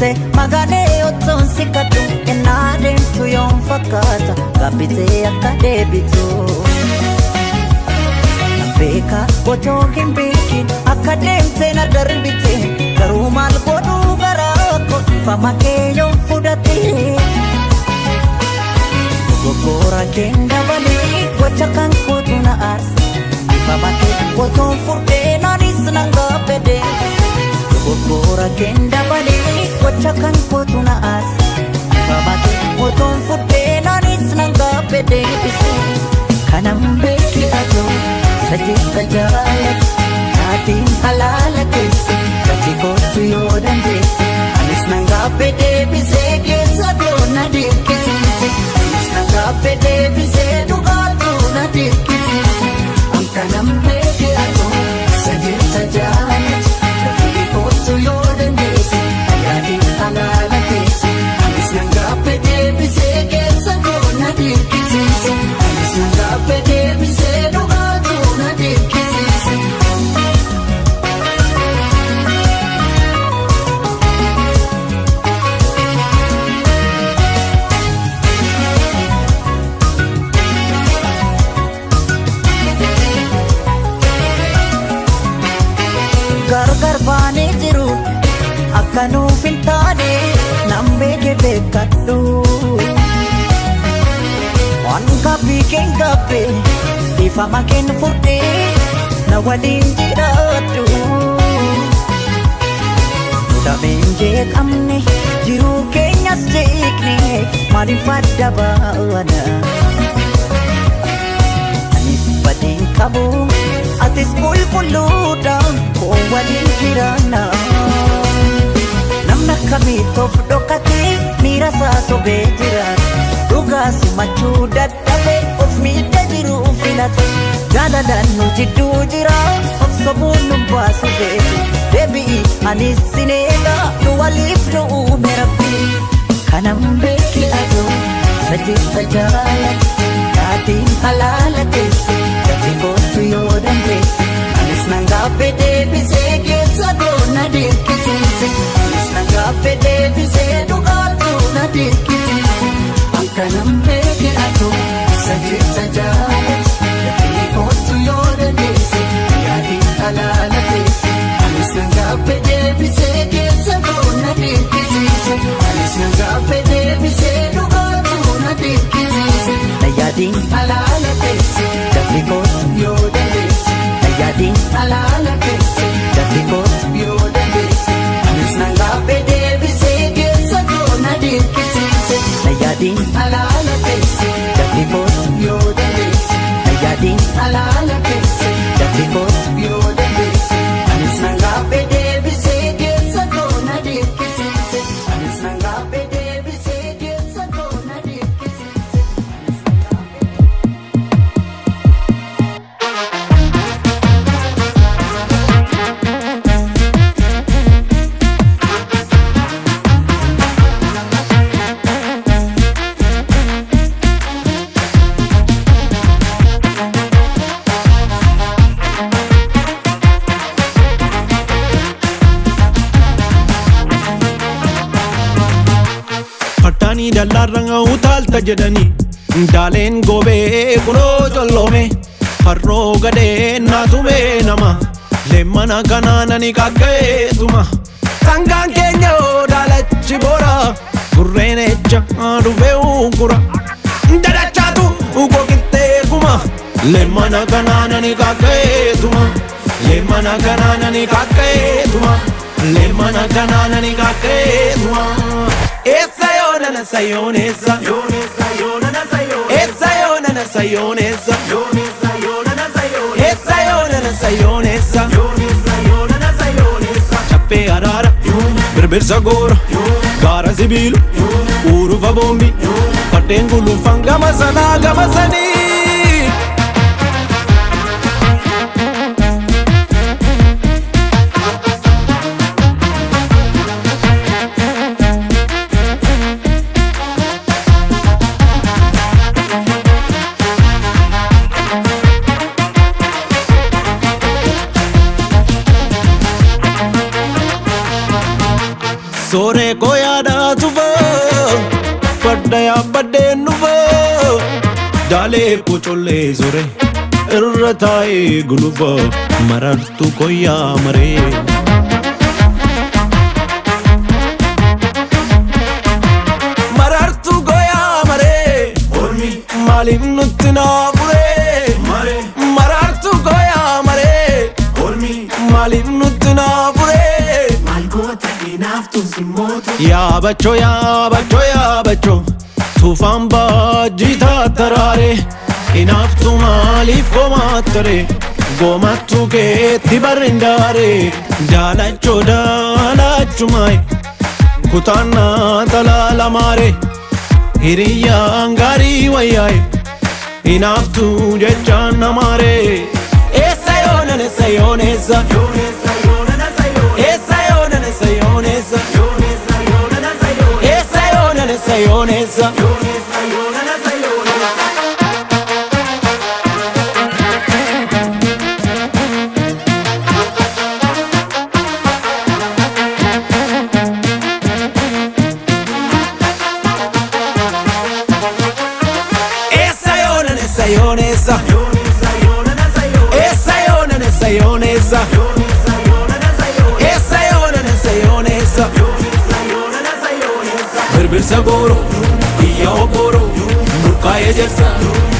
deemte magaalee otoon si kadhu ennaa deemtu yoon fakkaata gaabbitee akka deebitu. Beeka otoo hin beekin akka deemte na darbite garuu maal godhuu garaa koo ifama kee yoon fudhate. Dogoggora keen dabalee gocha kan kootu na aarse ifama kee otoon furdee naanis nan gaabbede. Dogoggora keen dabalee gocha kan kootu na aarse ifama kee otoon furdee naanis nan gaabbede. Kanan beeki atoo sajjeta jaalatu taatiin halaala keessa gati kootu yoo dandeesse anis nan gaabbe deebisee keessa koo na dirqisiise anis nan gaabbe deebisee dhugaatuu na dirqisiise ankanan beeki atoo sajjeta jaalatu gati kootu yoo dandeesse taatiin halaala keessa anis nan gaabbe deebisee keessa koo na dirqisiise anis nan gaabbe deebisee dhugaatuu. Gargar baanee jiru akka nuuf hin taane nan beeke beekadhu. Waan gabbii keen gabbe ifama keen furdee na waliin jiraadhu. Dameen jeeqamne jiruu keenyas jeeqne maaliif adda baana? Anis badeen qabu atis qulqulluudha koo waliin jiraanna. Namni akkamitti of dhokatee miira isaa sobee jiraata. Dhugaa simachuu dadhabee of miidha jiruu filata. Jaalalaan nu jidduu jira of sobuun nu baasu beeku. Deebi'i anis sin eega nu waliif nu uume rabbi. Kanan beeki atoo sajjeta jaalatu taatiin halaala keessa gati kootu yoo dandeesse anis nan gaabbe deebisee keessa koo na dirqisiise anis nan gaabbe deebisee dhugaatuu na dirqisiise ankanan beeki atoo sajjeta jaalatu gati kootu yoo dandeesse taatiin halaala keessa anis nan gaabbe deebisee keessa koo na dirqisiise anis nan gaabbe deebisee dhugaatuu na dirqisiise. Yaadiin halaala keessa dafii kootu yoo dandeesse. Yaadiin halaala keessa dafii kootu yoo dandeesse. Anis nan gaabbe deebisee keessa koo na dirqisiise. Yaadiin halaala keessa dafii kootu yoo dandeesse. Yaadiin halaala keessa dafii kootu yoo dandeesse. Anis nan gaabbe deebisee keessa koo na dirqisiise. Anis nan gaabbe deebisee keessa koo na dirqisiise. Fartaanii dallaarra utaalta jedhanii Daaleen gobee kunoo colloome farroo gadee naatumee nama leemmana kanaan ani kaakkeetuma sangaan keenya oo daalachi boora gurreen ejja dhufee ugura dadachaatu gogittee kuma leemmana kanaan ani kaakkeetuma leemmana kanaan ani kaakkeetuma leemmana kanaan ani kaakkeetuma. Essa yoonana sayoonessa Essa yoonana sayoonessa Essa yoonana sayoonessa Chappee araara birbirsa goora gaara sibiilu urufa boombi fardeen gulufan gama sanaa gama sanii. Sooree koo Farda yaabbadheen dhufa daalee qocollee zore irra taa'ee gulufa marartu koyyaa maree. Marartu goyaa maree maaliif nutti naafuree marartu goyaa maree maaliif nutti naafuree. Yaabachoo yaabachoo yaabachoo tuufaan baajjii tattaraare hinaaftu maaliif komattare goomattu keetti barrindaare daalachoo daalachumaay kutaannaa talaalamaare hiriyyaan gaarii wayyaay hinaaftu jechaan namaare. Eessa yoonan eessa yoon eessa eessa yoonan eessa yoon eessa eessa yoonan eessa yoon eessa. Eessa yoonan eessa yoon eessa eessa yoonan eessa yoon eessa eessa yoonan eessa yoon eessa. Birbirsa gooro iyya obbooro murkaa'ee jersa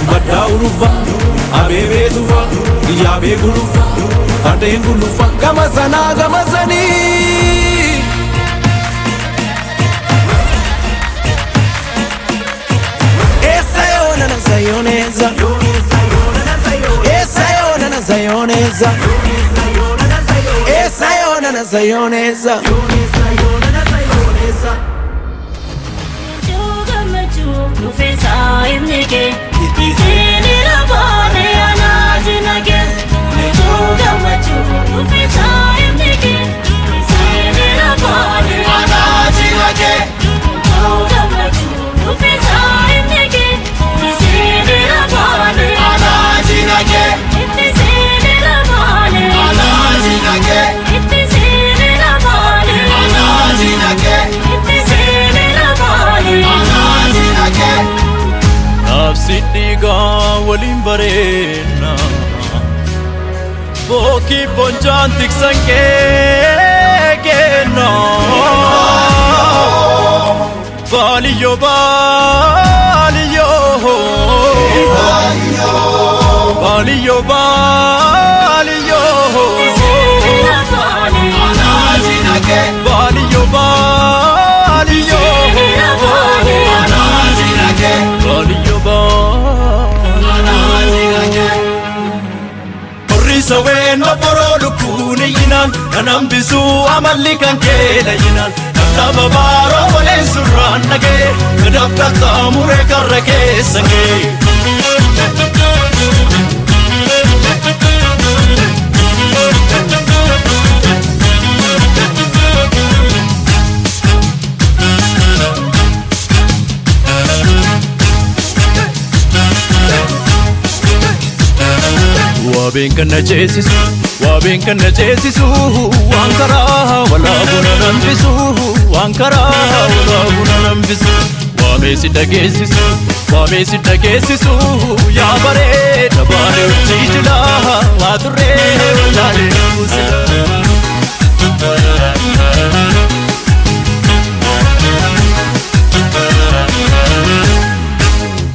baddaa urufa abeebee tufa yaabee gulufa fardeen gulufa gama sanaa gama sanii. Eessa yoonan eessa yoon eessa eessa yoonan eessa yoon eessa eessa yoonan eessa yoon eessa. Nafsi dhiigaa waliin bareenna Bookii boncaan tiksan kee kenna Baaliyyoo baaliyyoo Baaliyyoo baaliyyoo Baaliyyoo baaliyyoo Baaliyyoo baaliyyoo Horriisa ween obboroo lukkuun iyyinaan kan hambisuu amalli kan kee layyinaan Nama baaroo waleen surraan nagee gadaaf qaxxaamuree karra keessa gee. Waabeen kan na ceesisu, waabeen kan na ceesisu, waan karaa walaabu na nambisu, waan karaa walaabu na nambisu. Waabee si dhageessisu, waabee si dhageessisu, yaa bareeda baanee hojii jila, waa turree wallaalee kuusila.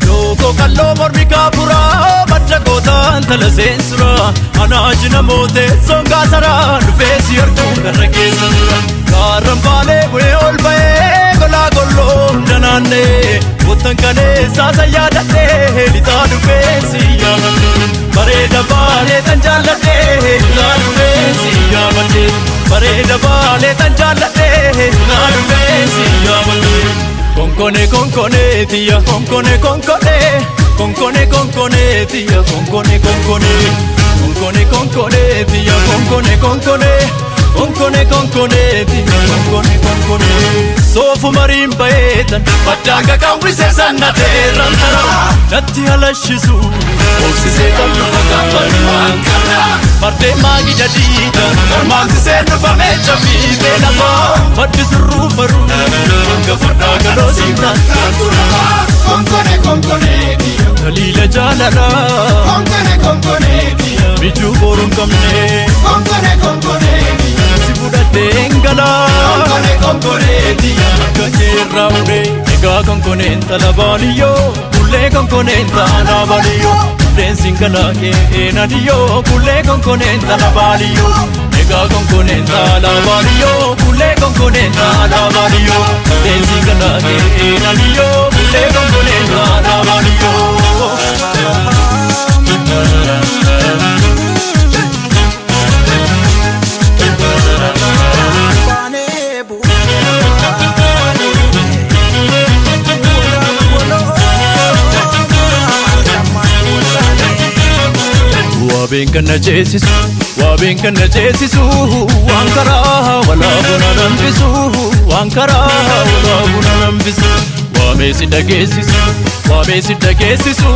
Lookoo kalloo mormi kaafuraa madda gootaan tala seensuraa anaaji namootee songaa saraa dhufee si arguun karra keessa tura gaarran baalee bu'ee ol ba'ee golaa golloo hunda naannee kottan kalee saasa yaadadhee lixaa dhufee si yaabadhe bareeda baalee tan jaalladhee lixaa dhufee si yaabadhe bareeda baalee tan jaalladhee lixaa dhufee si yaabadhe. Konkone konkone tiya konkone konkone konkone konkone tiya konkone konkone konkone konkone tiya konkone konkone konkone konkone tiya konkone konkone soofu mariin bayeetan baddaanga qawwise sannateerran tara natti halashisu obsisee kan dhufa gabbani waan kana. Fardee maagi jadiida Mormaansi seennu famee jafiitee lafaa Maddi sirruu baruu hanga fardaa galoo siintaan Konkone konkone diya, Taliila jaalalaa konkone konkone diya, Mijuu boruu hin qabne konkone konkone diya, Si fudhadheen galaa konkone konkone diya, Akka keerraa uree egaa konkoneen talabaaniyyoo Kullee konkoneen taanaabaniyyoo Kulleen singalaa keenadiyyoo Kullee konkoneen talabaaniyyoo Egaa konkoneen taanaabaniyyoo Kullee konkoneen taanaabaniyyoo Kulleen singalaa keenadiyyoo Kullee konkoneen taanaabaniyyoo. Waabeen kan na ceesisu, waabeen kan na ceesisu, waan karaa walaabu na nambisu, waan karaa walaabu na nambisu. Waamee si dhageessisu, waamee si dhageessisu,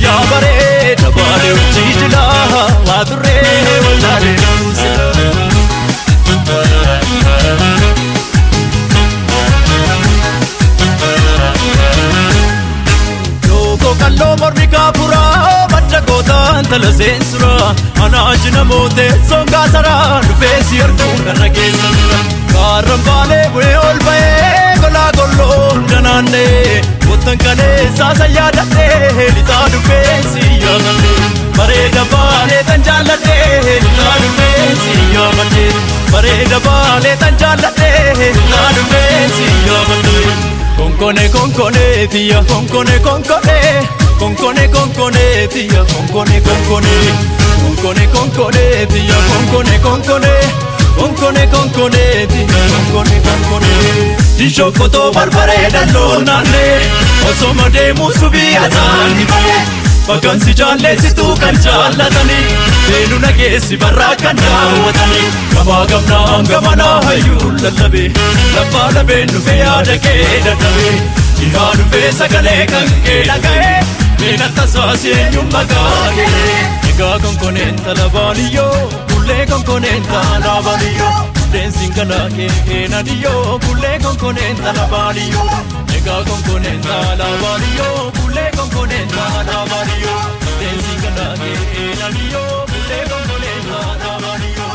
yaa bareeda baalee hojii jilaa, waa turree wallaalee nuusila. Lookoo kalloo mormi kaafuraa madda gootaan tala seensuraa Anaachi namootee songaa saraa dhufee si arguun karra keessa dura Gaarran baalee bu'ee ol ba'ee golaa golloo hunda naannee Kottan kalee saasa yaadadhee lixaa dhufee si yaamadhee Bareeda baalee tan jaalladhee lixaa dhufee si yaamadhee Bareeda baalee tan jaalladhee lixaa dhufee si yaamadhee Konkone konkone tiya konkone konkone konkone konkone tiya konkone konkone konkone konkone tiya konkone konkone konkone konkone tiya konkone konkone Disho koto barbare dallo naanne osoma deemu subii ataani malee Bakkan si jaalleessitu kan jaallatanii Seenu nageessi barraa kan daawwatanii Gamaa gamnaan gamanaa hayyuun lallabee Laffaa labeen dhufee yaada kee dadhabee Dhihaa dhufee sagalee kan kee dhaga'ee Meena tasaasi eenyuun maqaa kee Egaa konkoneen talabaaniyyoo Kullee konkoneen taanaabaniyyoo Deensiin galaa kee eenadiyyoo Kullee konkoneen talabaaniyyoo Egaa konkoneen taanaabaniyyoo Kullee konkoneen taanaabaniyyoo Deensiin galaa kee eenadiyyoo Kullee konkoneen taanaabaniyyoo.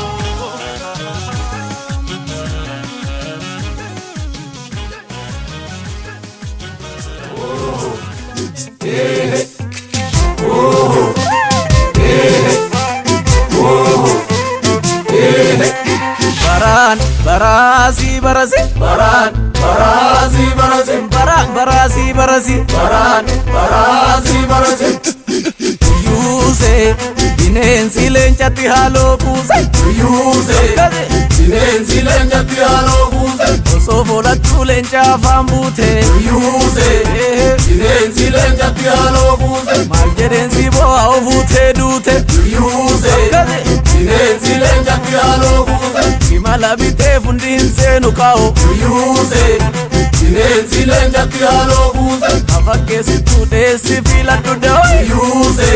Baraan baraasii barasi Baraan baraasi barase, baraan baraasii barasi baraan baraasi barase, yuuse bineensi leencatti haaloo kuuse yuuse bineensi leencatti haaloo kuuse, osoo folattuu leenca afaan buute yuuse bineensi leencatti haaloo kuuse, maal jedheensi bo'aa ofuutee duute yuuse bineensi leencatti haaloo kuuse, imala bitee fundi hin seenu kaa'u yuuse bineensi leencatti haaloo kuuse, afakkeessittuu dheessi filadhu da'oo yuuse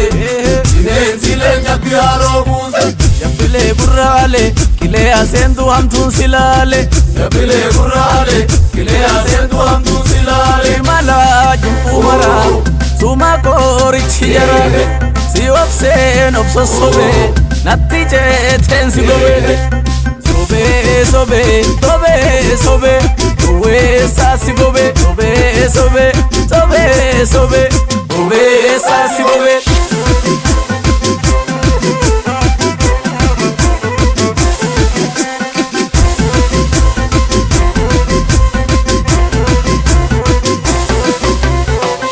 bineensi leencatti haaloo kuuse, Jabbilee gurraalee qilee aseentu hamtuun silaale jabbilee gurraalee qilee aseentu hamtuun silaale. imala jubbuu maraa suma qorichi jara si obseen obsossobee natti ceeteen si gobee sobee sobee sobee sobee duwweessaa si gobee sobee sobee sobee sobee duwweessaa si gobee.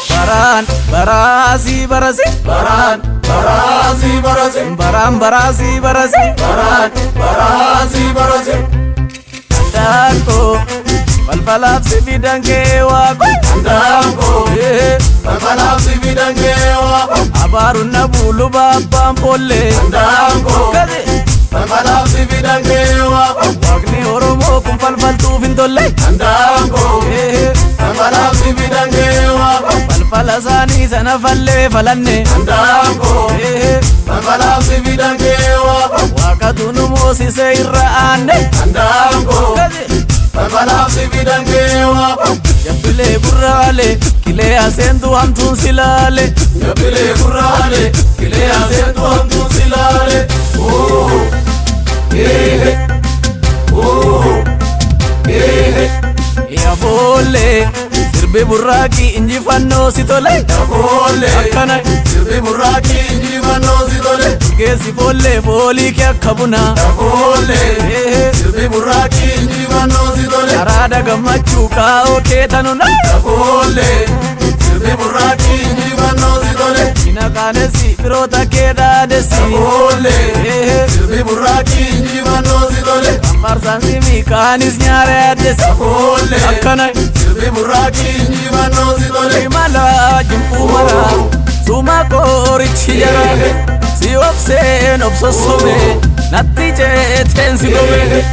Baraan baraasii barasi Baraan baraasi barase, baraan baraasii barasi baraan baraasi barase, Daakoo falfalaaf si fidan kee waaqo. Andaanko falfalaaf si fidan kee waaqo, Abaaruun na buulu baabbaan poollee. Andaanko falfalaaf si fidan kee waaqo, Waaqni Oromoo kun falfaltuuf hin tolle. Andaanko falfalaaf si fidan kee waaqo, Falfala isaanii sana fallee falanne. Andaango balbalaaf si fidan kee waaqo. Waaqatu nu moosise irra aanne. Andaango balbalaaf si fidan kee waaqo. Jabbilee gurraalee qilee aseentu hamtuun silaale. Jabbilee gurraalee qilee aseentu hamtuun silaale. Ehe ehe. Yaaboollee sirbi burraaqii injifannoo si tole. Yaaboollee Akkana sirbi burraaqii injifannoo si tole. Geessi foollee foolii kee akka bunaa. Yaaboollee sirbi burraaqii injifannoo si tole. Araada gammachuu kaa'oo kee tanuna. Yaaboollee sirbi burraaqii injifannoo si tole. Ina qaanessi firoota kee dhaadessi. Yaaboollee sirbi burraaqii injifannoo si tole. Farsaan simii kaanis nyaara yaaddessi. Yaaboollee Akkana sirbi burraaqii injifannoo si tole. Imala jimpuu mara suma qorichi jara si obseen obsossobe natti ceeteen si gobe.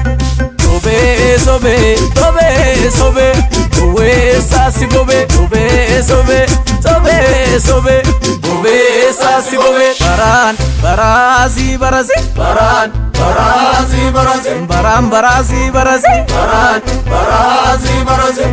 Sobee sobee sobee sobee gowweessaa si gobe sobee sobee sobee sobee gowweessaa si gobe. Baraan baraasii barase. Baraan baraasii barase. Baraan baraasii barase. Baraan baraasii barase.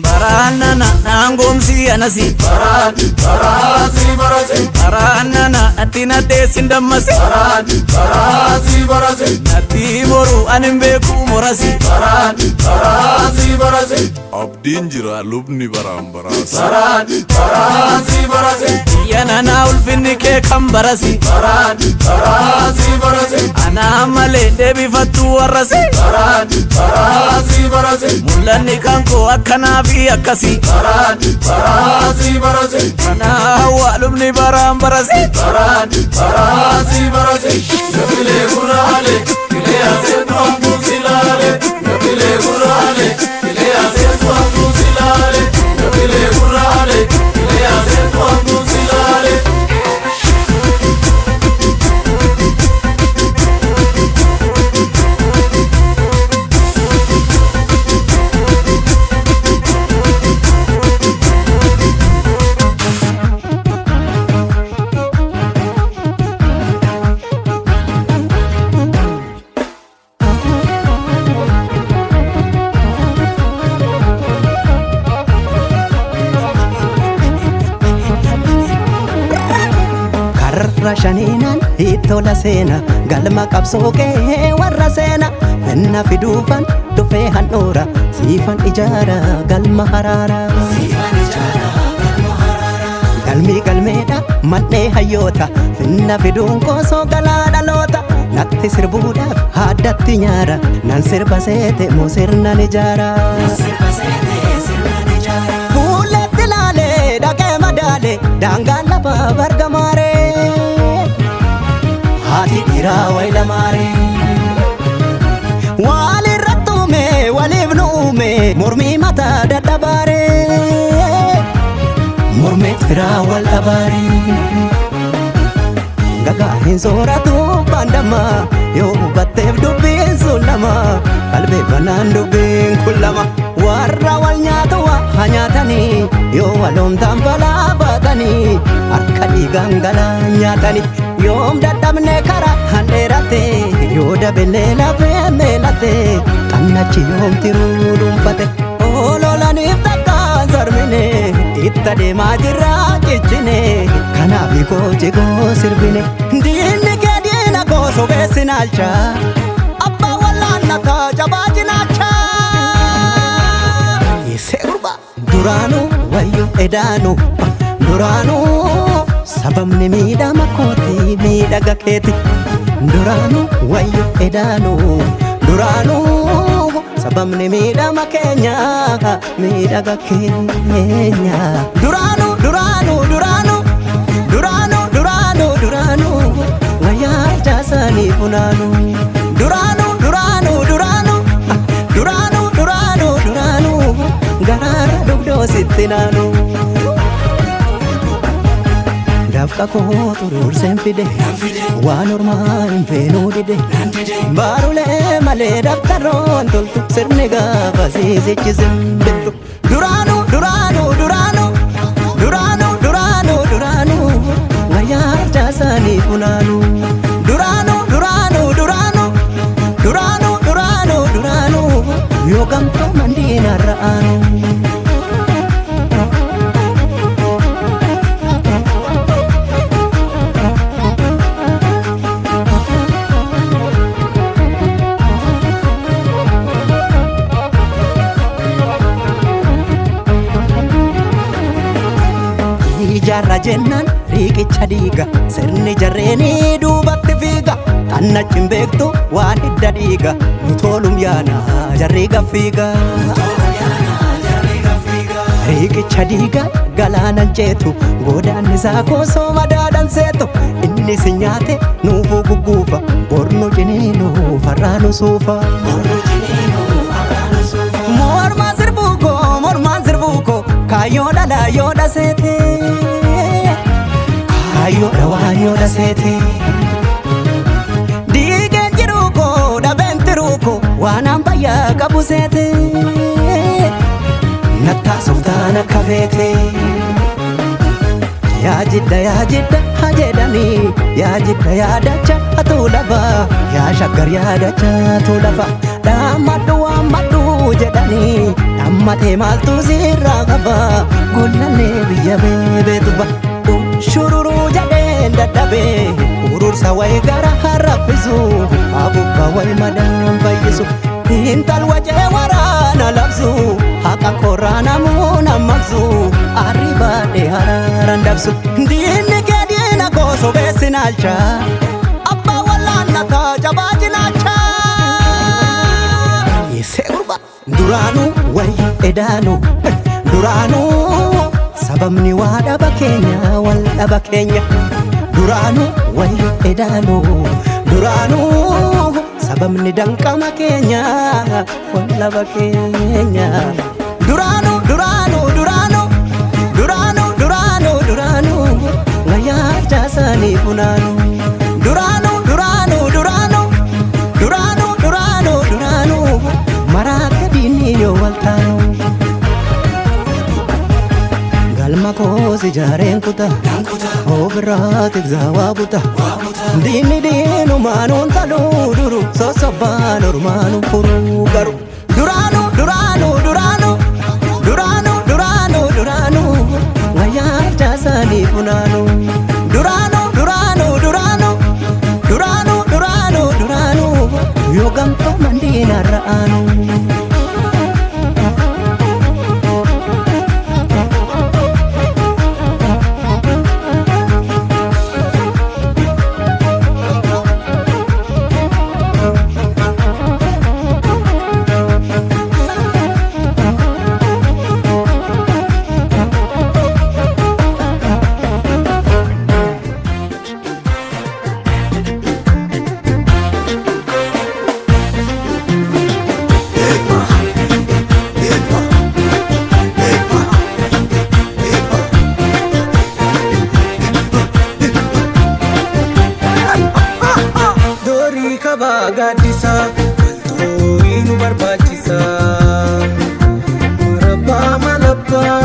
Baraan nana naangoomsii anasi. Baraan baraasii barase. Baraan nana natti naddeessin dammase. Baraan baraasii barase. Natti boru ani hin beeku morasi. Baraan baraasii barase. Abdiin jira lubni baraan baraasa. Baraan baraasii barase. Biyya nanaa ulfinni kee kan barasi. Baraan baraasii barase. Anaa malee deebifattuu warrasi. Baraan baraasii barase. Mul'anni kan koo akkanaa fi akkasi. Baraan baraasii barase. Kanaa hawaa lubni baraan barasi. Baraan baraasii barase. Jabbilee gurraalee qilee aseentu hamtuun silaale. Jabbilee gurraalee qilee aseentu hamtuun silaale. Jabbilee gurraalee qilee aseentu hamtuun silaale. Karra shaniinaan ittola seena galma qabsoo kee warra seena finna fiduufan dhufee handhuura siifan ijaara galma haraara. Galmii galmeedha man'ee hayyoota finna fiduun koosoo galaa dhaloota natti sirbuudhaaf haddatti nyaara nan sirba seete moo sirnan ijaara. Fuulletti laalee dhaqee madaale daangaan lafa bargamaaree. Haati dhiiraa wayi lamaaree. Walirra tuume waliif nu uume mormii mataa dadhabaaree. Mormeet firaa wal dhabaaree. Gagaa hin sooratu baandama yoo hubatteef dubbiin sun lama qalbeeffannaan dubbiin kun lama warra wal nyaatu waa nyaatanii yoo waloomtaan balaa baatanii harka dhiigaan galaa nyaatanii yoom dadhabne karaa handheerate yoo dabelee lafee meelate xannachi yoom tiruu dhuunfate ololaniif takkaan sarmine itti adeemaa jirra cichine kanaaf koo jigoo sirbine diinni kee diina koo sobeessi naalcha abbaa wallaannataa jabaa jinaacha. Isee gurbaa duraanuu wayyo edaanuu duraanuu sababni miidhama kooti miidhaga keeti duraanuu wayyo edaanuu duraanuu sababni miidhama keenya miidhaga keenya duraanuu duraanuu duraanuu duraanuu duraanuu duraanuu wayyaa ijaasanii funaanuu duraanuu duraanuu duraanuu duraanuu duraanuu duraanuu garaara dugdoo sitti naanuu. Dafqa koo xuruurseen fide waan ormaa hin feenuu dide baarulee malee daftaroon toltu sirni gaafa siisichi simbirtu duraanuu duraanuu duraanuu duraanuu. funaanu. Duraanuu duraanuu duraanuu duraanuu duraanuu duraanuu yoo gamtooman diinarra aanu. Ijaarra jennaan riiqicha dhiiga sirni jarreenii duubatti fiiga xannachi hin beektu waan hidda dhiiga nu toolum yaana jarri gaffiiga. Riiqicha dhiiga galaanan ceetu godaanni isaa koosoo madaadhan seetu inni si nyaate nuufuu gugguufa bornu ciniinu farraanu suufa. Mormaan sirbuu koo mormaan sirbuu koo kaayyoo dhala yoo dhaseete. Kaayyoo dhawaa yoo dhaseete. Diigeen jiruu koo dhabeen tiruu koo waan an fayyaa qabu seete. Nattaa softaan akka feete. Yaa jidda yaa jidda haa jedhanii yaa jidda yaa dacha atuu lafa yaa shaggar yaa dacha atuu lafa dhaammadhu waammadhu jedhanii dhaammatee maaltu sirraa qaba gollallee biyya beebeetu ba shururuu jedheen dadhabee urursa wayi gara harraffisu abubbaa wayi madaan fayyisu intal wacee waraana labsu haqa korraa namuu nammaqsu arri baadhee haraaran dabsu diinni kee diina koo sobeessi naalcha abbaa wallaannataa jabaa jinaacha. Yeesee gurba duraanuu wayi edaanuu duraanuu sababni waa dhaba keenya wal dhaba keenya duraanuu wayi edaanuu duraanuu sababni danqama keenya wal dhaba keenya duraanuu duraanuu duraanuu duraanuu duraanuu duraanuu wayyaa jaasanii funaanuu duraanuu duraanuu duraanuu duraanuu duraanuu duraanuu maraate diinni yoo wal taanu. Galma koos ijaareen kuta ofirraatiif zaawaa buta diinni diinumaanuun taluu duru sossobbaan ormaanuun furuu garu. Duraanuu duraanuu duraanuu duraanuu duraanuu duraanuu wayyaa jaasanii funaanuu duraanuu duraanuu duraanuu duraanuu duraanuu duraanuu yoo gamtooman diinarra aanu. Dorii kabaa gaaddisa waltooyi nu barbaachisa. Marabbaa malabbaa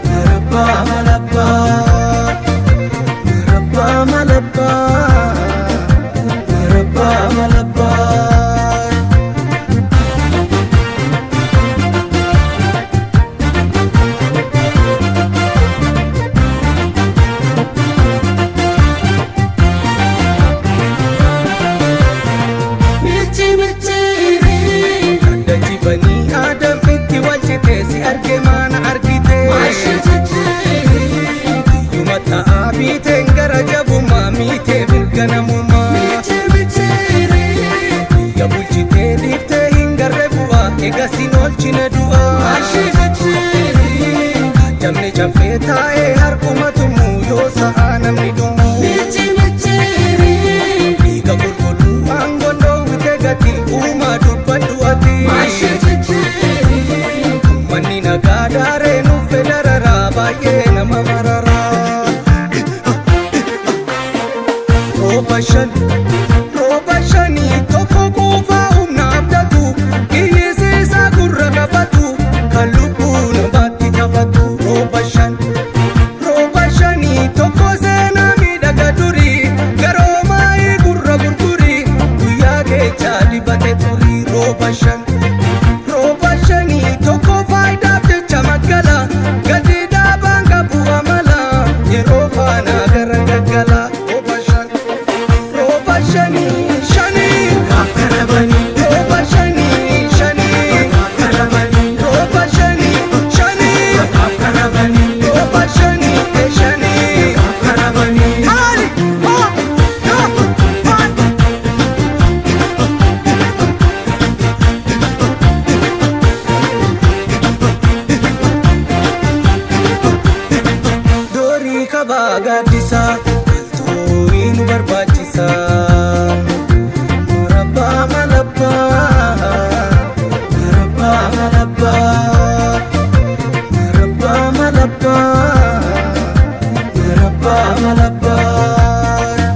marabbaa malabbaa marabbaa malabbaa marabbaa malabbaa. Michi michiiri adda jibanii aadam itti walchite si arge maana argite. Biyyuma ta'aa biiteen gara jabummaa miitee mirga namummaa. Biyya bulchitee dhiiftee hin garre bu'aa egaa sin oolchine du'aa. Jamni caffee taa'ee harkuma tumuu yoo sa'aa namni dhumu. Dhiiga qulqulluu aangoon dhoowwite gati uumaa dubbadhu ati. Manni nagaa daaree nuuf dararaa baay'ee nama mararaa. Rooba shan rooba shanii tokko quufaa humna abdatu kiyyisiisaa gurra qabatu kan lubbuu namaatti taphatu. Rooba shan rooba shanii tokko seenaa miidhaga duri. Malabbaa malabbaa.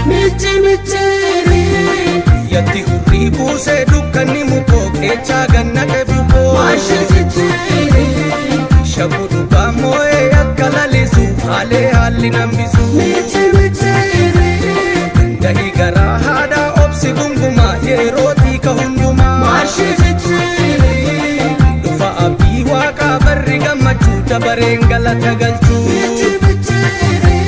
Michi michiiri. Biyyatti hurrii buusee dukkanni mukoo keechaa gannaqe bukoo. Maashee jijjiiri. Shabu dhugaa moo'ee akka lalisu haalee haalli nambisu. Michi michiiri. Dahi garaa haadhaa obsi gungumaa yeroo xiika hundumaa. Maashee jijjiiri. Dhufa abdii waaqaa barri gammachuu dabareen galata galchuu. Michi michiiri.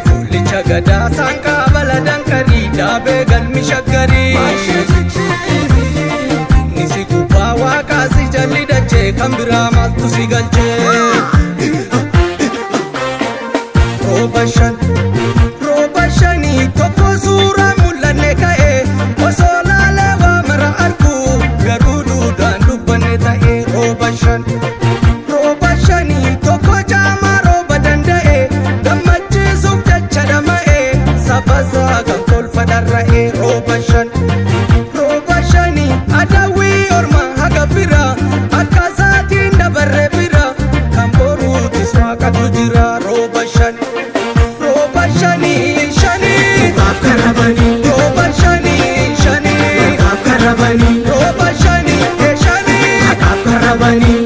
Fuullicha gadaa saanqaa baladan qarii daabee galmi shaggarii. Maashee jijjiiri. Inni si gubbaa waaqaa si jalli dachee kan biraa maaltu si galchee. Rooba shan rooba shanii tokko suuraa mul'anne ka'e osoo laalee waa mara argu garuu duudaan dubbanne ta'e rooba shan. Rooba shanii tokko jaamaa rooba danda'e gammachiisuuf jecha dhama'e sabasaa kan kolfa dharra'e rooba shan. Rooba shanii adawwii orma haga bira akka isaatiin dabarre bira kan boruutis waaqatu jira rooba shan. Rooba shanii shanii. Mukaaf karabanii. Rooba shanii shanii. Mukaaf karabanii. Rooba shanii shanii. Haqaaf karabanii.